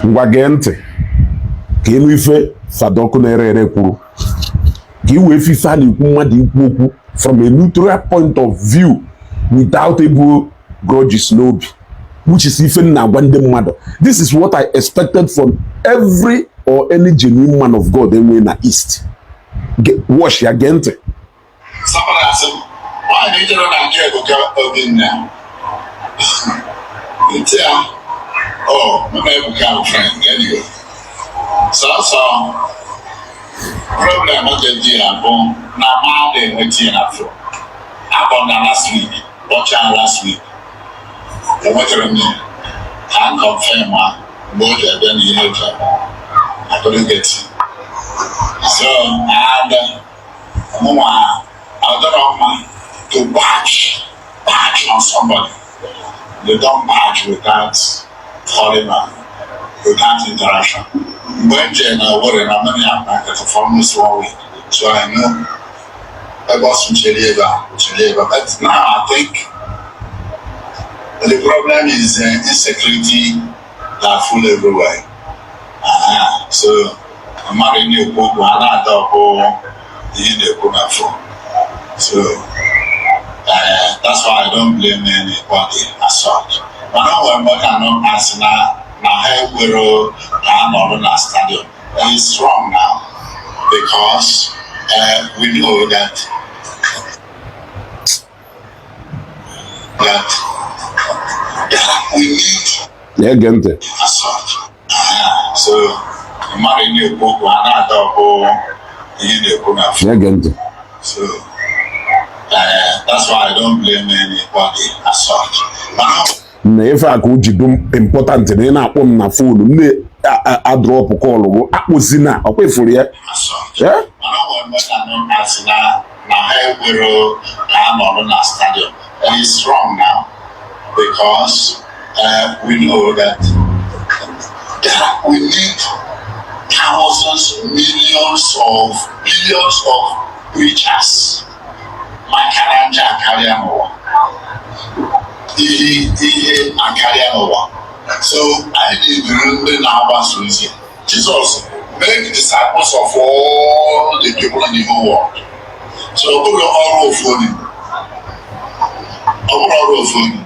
Ngwa, gee ntị ka ịnụ ife Fada Ọkụ na-ere ere kwuru, ka i wee fife a na-ekwu mmadụ ikwu okwu from a neutral point of view without ebu grudges n'obi, which is ife m na-agwa ndị mmadụ. This is what I expected from every or any genuine man of God enwe na East. Watch ya, gee ntị. Somebody asị m, nwaanyị ijere na nke Ebuka Obinna ntị ya, oh, mụ na Ebuka bụ friend anyway. Sọsọ problem ọ dị ya bụ na mmadụ enweta ya na phone. Akpọ na last week, kpọchaa last week, enwetara m ya ka m confirm a mgbe o ji abịa na ihe o ji abịa. I couldn't get it. So and mụnwa adọrọ mma to barge on somebody. They don't barge without calling on, without interaction. Mgbe m jere na Owerri na many nkịtị for almost one week, so I know ebe ọ sị chere ebe a, chere ebe a. But now I think the problem is insecurity that full everywhere. So mmadụ na-ekwu okwu a na-ada ọkụ ihe na-ekwu na phone. So that's why I don't blame anybody as such. Mana o nwere mgbe ka nọ asị na ha ekwero ka a nọrọ na stadium. It's wrong now because we know that we need Na-ege ntị. As such. So mmadụ na-ekwu okwu a na-ada ọkụ ihe na-ekwu na phone. Na-ege ntị. So that's why I don't blame anybody as such. Mana Na ife a ka o ji dị important na ị na-akpọ m na phone, m na-adrop call bụ akpụzina ọkwa ifuru ya. As such. Eh? Mana o nwere mgbe ka nọ asị na ha ekwero ka a nọrọ na stadium. It's wrong now because we know that we need thousands, millions of billions of preachers maka na nje akarịa n'ụwa, ihe akarịa n'ụwa. So anyị na-eduru ndị na-agbasa ozi Jizọs, make disciples of all the people in the whole world. So ọ bụrụ ọrụ ofu onye, ọ bụrụ ọrụ ofu onye.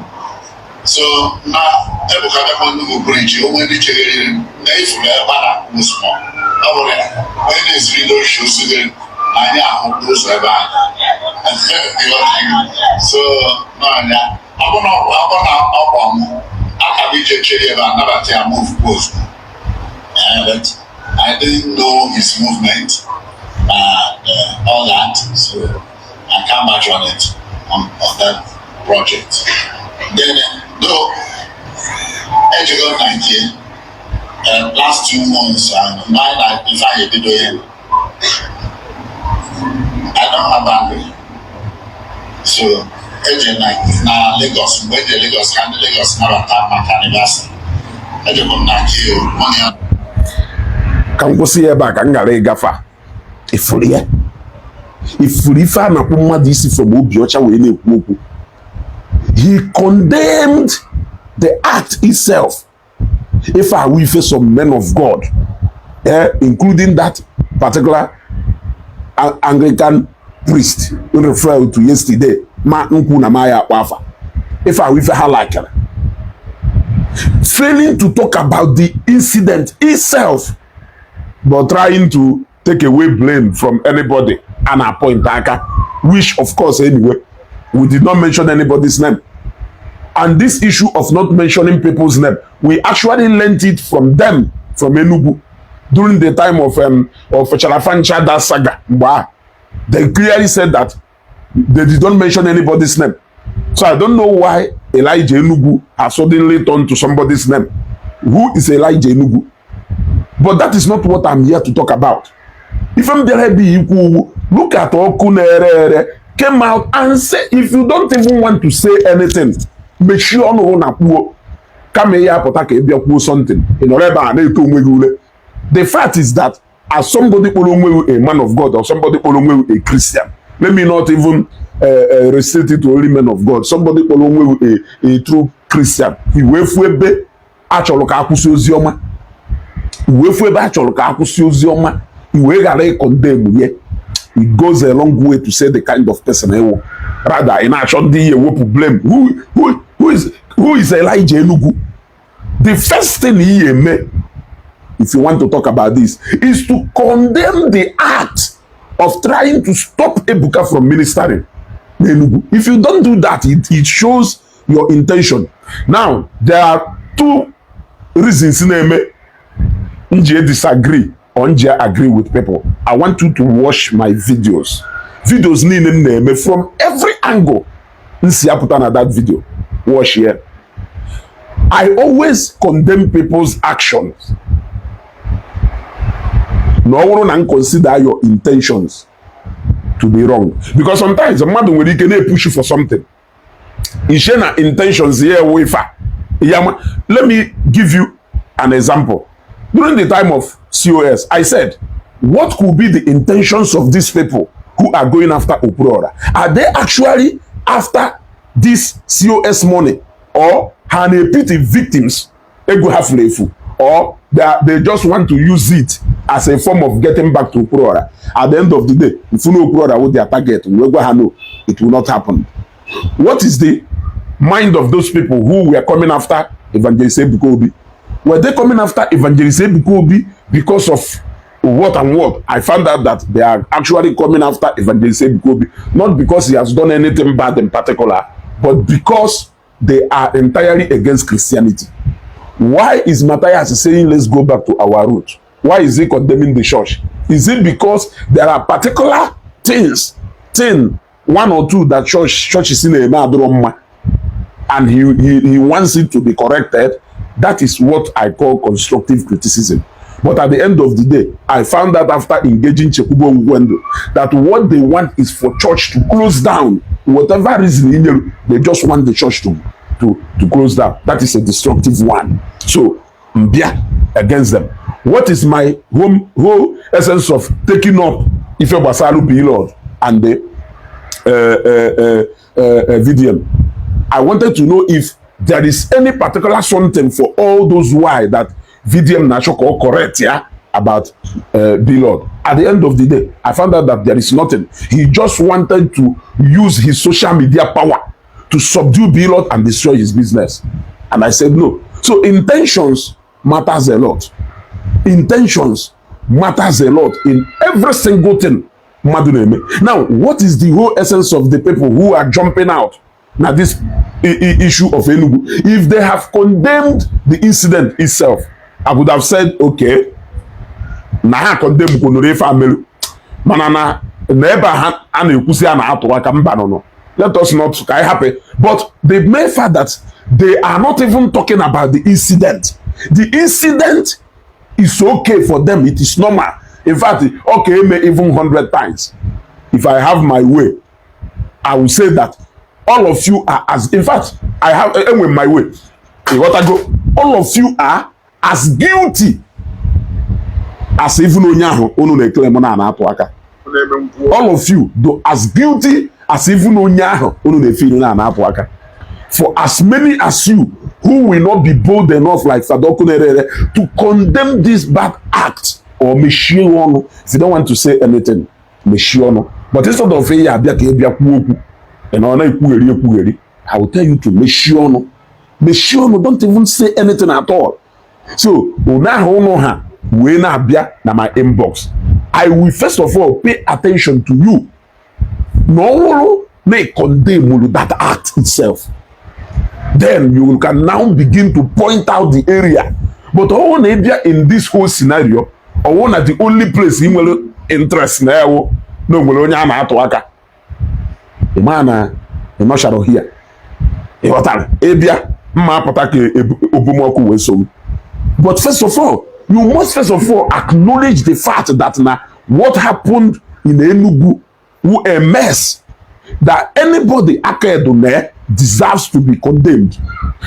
So na Ebuka bịakwa nnukwu bridge onwe ndị chegharịrị na ifuru ebe a na-akwụ small, ọ bụrụ ya onye na-eziri ndị oshi osigere na anyị ahụ ụzọ ebe ahụ. So n'ọnya ọ bụ na ọkpọ m aka m ije chere ebe a nabata ya, move ozugbo. But I didn't know his movement and all that, so I can't match on it on that project. Then though ejego 19 last 2 months and mine na ife ebido ya, I don't have angry. So eje na Lagos, mgbe eje Lagos ka ndị Lagos nabata maka anniversary, ejekwa m na nke onye ya. Ka m kwụsị ya ebe a ka m ghara ịgafe a. Ifuru ya, ifuru ife a na-akpụ mmadụ isi from obi ọcha wee na-ekwu okwu. He condemned the act itself. Ife ahụ ife some men of God, including that particular Anglican priest we referred to yesterday, ma nkwu na ma ya akpọ afa, ife ahụ ife ha lakere, failing to talk about the incident itself but trying to take away blame from anybody and appoint aka, which of course, anyway, we did not mention anybody's name. And this issue of not mentioning people's name, we actually learnt it from them, from Enugu, during the time of Chalafancha, that saga. Mgbe ahụ, they clearly said that they did not mention anybody's name. So I don't know why Elijah Enugu has suddenly turned to somebody's name. Who is Elijah Enugu? But that is not what I'm here to talk about. Ife m bịara ebe ikwu ugwu, look at Ọkụ na-ere ere came out and say, if you don't even want to say anything, mechie ọnụ na kwuo, kama ihe apụta ka ị bịa kwuo something, ị nọrọ ebe a na-eto onwe gị ule. The fact is that as somebody kpọrọ onwe gị a man of God or somebody kpọrọ onwe gị a Christian, let me not even restrict it to only men of God, somebody kpọrọ onwe gị a true Christian, i wee fu ebe a chọrọ ka akwụsị ozi ọma. Iwee fụ ebe a chọrọ ka akwụsị ozi ọma, iwee ghara ịcondemn ye, it goes a long way to say the kind of person ewu. Rather, ị na-achọ ndị ihe wepụ blame. Who is Elijah Enugu? The first thing ihe eme if you want to talk about this is to condemn the act of trying to stop Ebuka from ministering n'Enugu. If you don't do that, it shows your intention. Now, there are two reasons na-eme m ji disagree or m ji agree with people. I want you to watch my videos. Videos niile m na-eme, from every angle m si apụta na that video, watch here. I always condemn people's actions. Na ọ bụrụ na m consider your intentions to be wrong, because sometimes mmadụ nwere ike na-epush for something, ishe na intentions ya ewu ife a ya ma. Let me give you an example. During the time of COS, I said, what could be the intentions of these people who are going after Okwuluora? Are they actually after this COS money, or ha na-epity victims ego ha furu efu, or they just want to use it as a form of getting back to Okwuluora? At the end of the day, mfunu Okwuluora with their target, wee gwa ha, no, it will not happen. What is the mind of those people who were coming after Evangelist Ebuka Obi? Were they coming after Evangelist Ebuka Obi because of what and what? I found out that they are actually coming after Evangelist Ebuka Obi not because he has done anything bad in particular, but because they are entirely against Christianity. Why is Matthias saying, "Let's go back to our root"? Why is he condemning the church? Is it because there are particular thing one or two that churches na-eme adịrọ mma and he wants it to be corrected? That is what I call constructive criticism. But at the end of the day, I found out after engaging Chekwube Ngwendo that what they want is for church to close down. Whatever reason they just want the church to close down. That is a destructive one. So mbia against them. What is my whole essence of taking up ife gbasalu Blord and the VDM? I wanted to know if there is any particular something for all those why that VDM na-achọ ka ọ correct ya about Blord. At the end of the day, I found out that there is nothing. He just wanted to use his social media power to subdue Blord and destroy his business. And I said no. So intentions matters a lot. Intentions matters a lot in every single thing mmadụ na-eme. Now, what is the whole essence of the people who are jumping out na this issue of Enugu? If they have condemned the incident itself, I would have said, okay, na ha condemn kwunuru ife amelu, mana na ebe a ha a na-ekwusi a na-atụ aka mba nọ. Let us not ka anyị happy. But the mere fact that they are not even talking about the incident, the incident is okay for them, it is normal. In fact, okay, may even 100 times, if I have my way, I will say that all of you are as, in fact, I have enwe my way, ịghọtago, all of you are as guilty as even onye ahụ unu na-ekele m na na-atụ aka. All of you do as guilty as even onye ahụ unu na-efe ilu na na-atụ aka. For as many as you who will not be bold enough like Sadoku Nerere to condemn this bad act, or mechie ọnụ. If you don't want to say anything, mechie ọnụ. But instead of ya abịa ka ị bịa kwuo okwu, ị nọ na-ekwugheri ekwugheri, I will tell you to mechie ọnụ, mechie ọnụ. Don't even say anything at all. So unu ahụ ụnụ ha wee na-abịa na my inbox, I will first of all pay attention to you na ọ bụrụ na ị condemn that act itself, then you can now begin to point out the area. But ọ bụrụ na ị bịa in this whole scenario, ọ bụrụ na the only place ị nwere interest na ewu na o nwere onye a na-atụ aka, ị maa na ị nọchara here. Ị ghọtara? Ịbịa mma apụta ka obumọkụ wee so m. But first of all, you must first of all acknowledge the fact that na what happened in Enugu wu a mess that anybody aka edo na deserves to be condemned.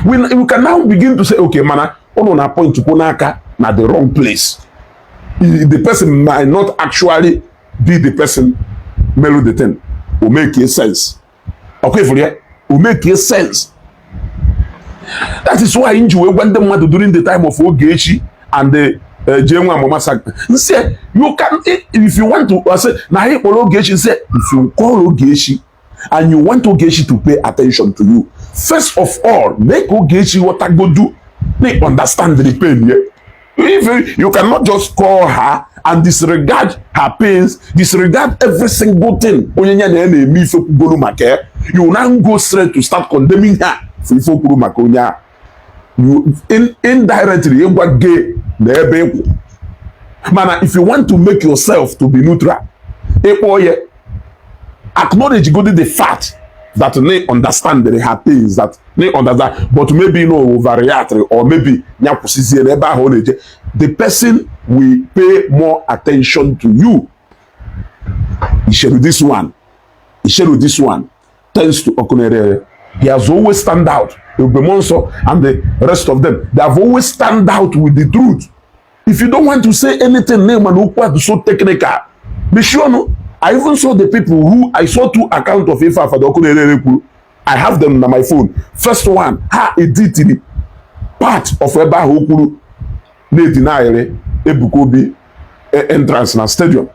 We can now begin to say, okay, mana unu na point kwu n'aka na the wrong place. The person might not actually be the person melu the thing. O make sense? Okay, for ya o make sense. That is why nji wee gwa ndị mmadụ during the time of Ogechi and the Jee nwa amụma nsị, you can, if you want to say na anyị kpọrọ Ogechi, nsị, if you call Ogechi and you want Ogechi to pay attention to you, first of all, make Ogechi ghọtagodu na understand the pain. Yeah? If you cannot just call her and disregard her pains, disregard every single thing onye ya na ya na-eme ife kwugoro maka ya, you will now go straight to start condemning her for ife o kwuru maka onye ahụ. You indirectly ịgwa gay na ebe ịkwụ. Mana if you want to make yourself to be neutral, ịkpọ ya, acknowledge godi the fact that they understand her pains, that they understand, but maybe no overreact or maybe ya kwụsịzie n'ebe ahụ ọ na-eje, the person will pay more attention to you. Isheru this one, Isheru this one, thanks to Okunerere, he has always stand out. Ebube and the rest of them, they have always stand out with the truth. If you don't want to say anything, name and okwu adị so technical, mechie ọnụ. I even saw the people who, I saw two account of ife Afada Okunerere kwuru. I have them na my phone. First one, ha editiri part of ebe ahụ o kwuru na-edinayere Ebuka Obi entrance na stadium.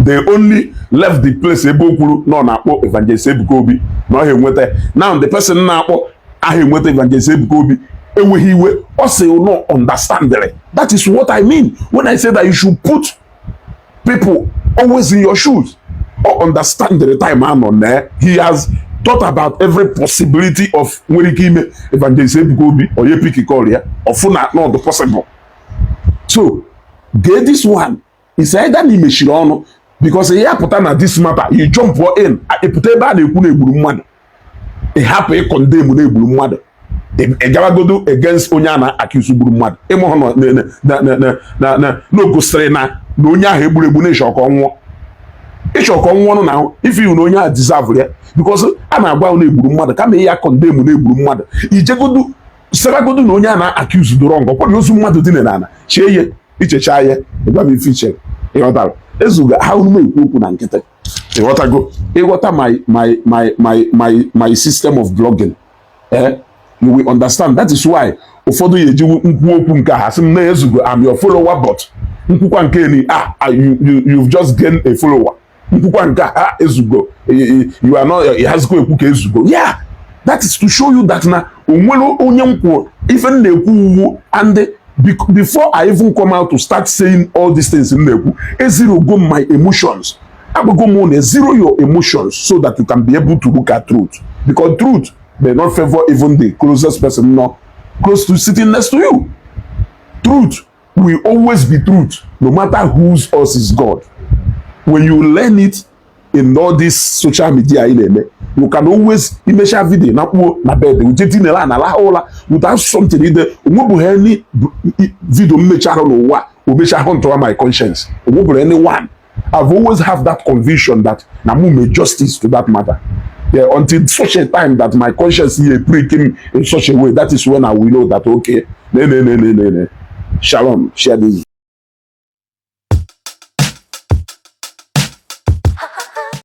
They only left the place ebe o kwuru na ọ na-akpọ Evangelist Ebuka Obi na ọ ha enweta. Now the person na-akpọ aha enweta Evangelist Ebuka Obi enweghị iwe, ọ sị no understand. That is what I mean when I say that you should put people always in your shoes or understand the time anọ na. He has thought about every possibility of nwere ike ime Evangelist Ebuka Obi onye pick call ya ọfụ na not possible. So gee this one is either na imechiri ọnụ, because ya pụta na this matter, you jump in, ịpụta ebe a na-ekwu na egburu mmadụ, ị hapụ ịcondemn na egburu mmadụ, ị gabagodo against onye a na-accuse gburu mmadụ. Ịmụ hụ na o gosiri na onye ahụ egburu egbu na ịchọ ka ọ nwụọ, ịchọ ka ọ nwụọ na ife iwu na onye ahụ deserve ya, because a na-agwa na egburu mmadụ, kama ya condemn na egburu mmadụ, ijegodu seragodu na onye a na-accuse do wrong, ọkwa na ozu mmadụ dị n'ala chie ya, ichecha ya, ịgwa m ife ichere. Ịghọtara ezuga ha unu ekwu okwu na nkịtị. Ịghọtago, ịghọta my system of blogging, eh, you will understand. That is why ụfọdụ ya eji nkwu okwu nke a sị m na ezugo, I'm your follower, but nkwukwa nke ni, ah, you've just gained a follower. Nkwukwa nke a, ezugo, you are not ịhazikwa ekwu ka ezugo. Yeah, that is to show you that na onwere onye nkwụ ife m na-ekwu uwu. And before I even come out to start saying all these things m na-ekwu, ezerogo my emotions. Agbago m na zero your emotions so that you can be able to look at truth, because truth may not favor even the closest person not close to sitting next to you. Truth will always be truth, no matter whose us is God. When you learn it in all this social media ị na-eme, you can always imecha video na kpuo na bed, uche tinere na lahụ ụla without something ide. Onwebụghị any video mmechahụ n'ụwa omechahụ ntụwa my conscience. Onwebụrụ any one. I've always have that conviction that na mụ mee justice to that matter, yeah, until such a time that my conscience here prick him in such a way, that is when I will know that, okay, ne ne ne ne ne ne. Shalom. Share this.